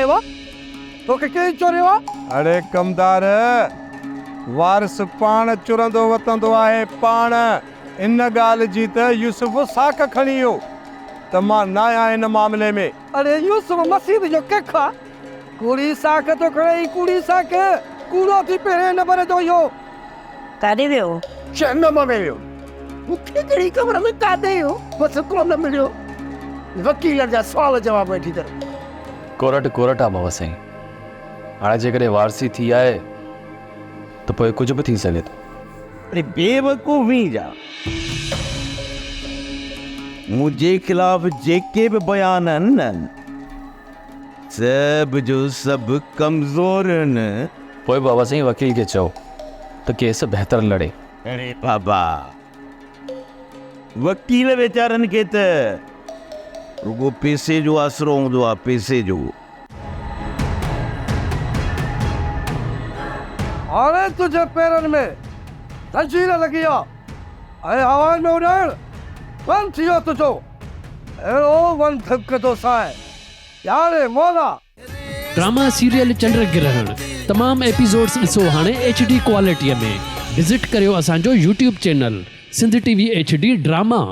چوريو آ؟ توکي ڪنهن چوريو آ؟ اڙي ڪمدار! وارث پاڻ چرندو وتندو آهي، پاڻ. ان ڳالهه جي ته يوسف ساک کڻي ويو ته مان ناهيان ان معاملي ۾. اڙي يوسف مسيت جو ڪک آ، ڪوڙي ساک ٿو کڻئي، ڪوڙي ساک، ڪوڙو ٿي پهرئين نمبر جو اهو. ڪاڏي ويو؟ جهنم ۾ ويو. مون کي ڪهڙي خبر ته ڪاڏي ويو، بس ڪونه مليو. وڪيلن جا سوال جواب ويٺي ڪري. ڪورٽ ڪورٽ آ بابا سائين. هاڻي جيڪڏهن وارثي ٿي آهي ته پوء ڪجهه به ٿي سگهي ٿو. اڙي بيوقوفي جا. منهنجي خلاف جيڪي به بيان آهن نه سڀ جو سڀ ڪمزور آهن. پوء بابا سائين وڪيل کي چئو ته ڪيس بهتر لڙي. اڙي بابا وڪيل ويچارن کي ته رڳو پيسي جو آسرو هوندو آهي پيسي جو. هاڻي تنهنجي پيرن ۾ زنجير لڳي آ ۽ هوائن ۾ اڏائڻ بند ٿي ويو تنهنجو اهڙو ون ڌمڪندو سانء ياري مولا. ڊراما سيريل چنڊ گرهڻ تمام ايپيسوڊس ڏسو هاڻي ايڇ ڊي ڪوالٽي ۾ وزٽ ڪريو اسان جو YouTube channel Sindh T V H D drama.